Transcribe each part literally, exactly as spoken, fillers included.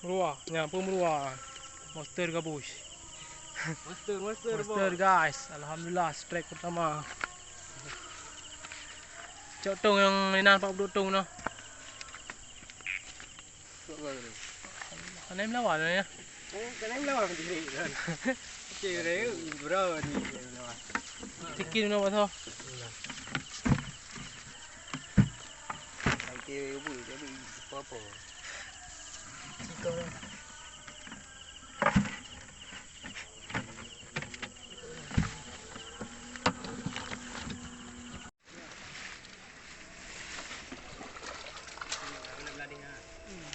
Meurua, nyan pun meurua. Monster gabus. Monster, monster, monster, guys. Alhamdulillah, strike pertama. Cok tong nyang inan empat puluh tong noh. Anai melawan ya. Oh, kena melawan diri kan. Cik Ray, bro ni melawan. Tikin mana pasal? Oke, bu, jadi apa-apa.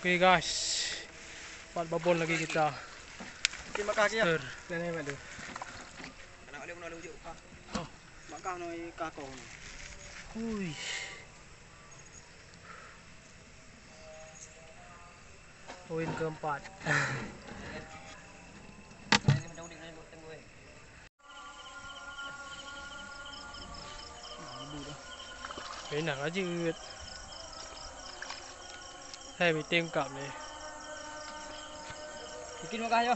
Oke guys, empat babon lagi kita. Terima kasih ya. Ter. Dan hebat tu. Anak boleh menolak ujuk. Oh. Makan noi kakong. Hui. Poin keempat. Kena lanjut. Hai, meeting kap ni. Bikin makan yo.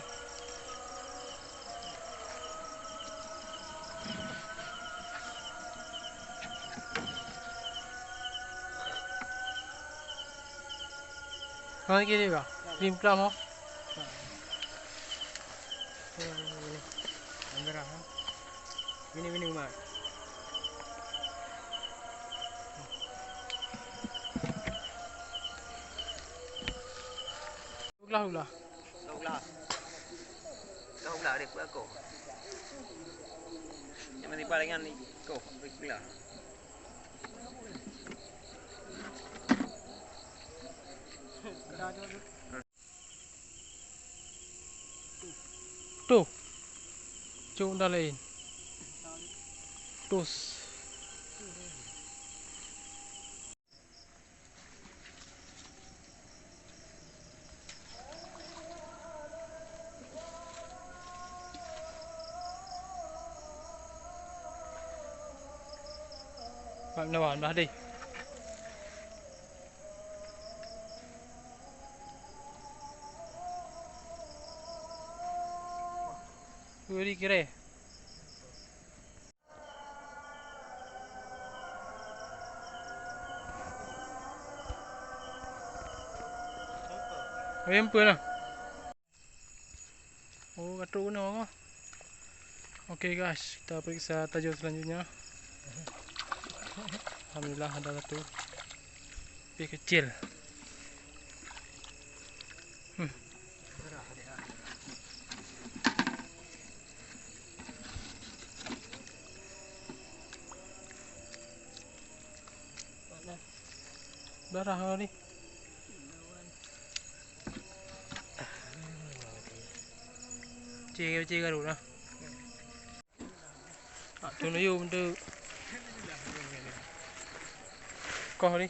Ha, kiri ka. Lim kelam ha. Ini, ini, ini, Umar. Ulah, ulah. Ulah. Ulah, ulah, dia pun aku. Yang masih palingan ni, kau, ulah. Tuh. Cuk dah lain. Tus. Pak Nawan bah deh. Uri kire. Oi, empeue nah. Oh, ka trok keunoe. Oke guys, kita periksa tajur selanjutnya. Alhamdulillah ada satu. Tapi kecil. Hmm. Darah kau ni. Cik, cik garu lah. Ah, tu nuyu bentuk. Kau ni.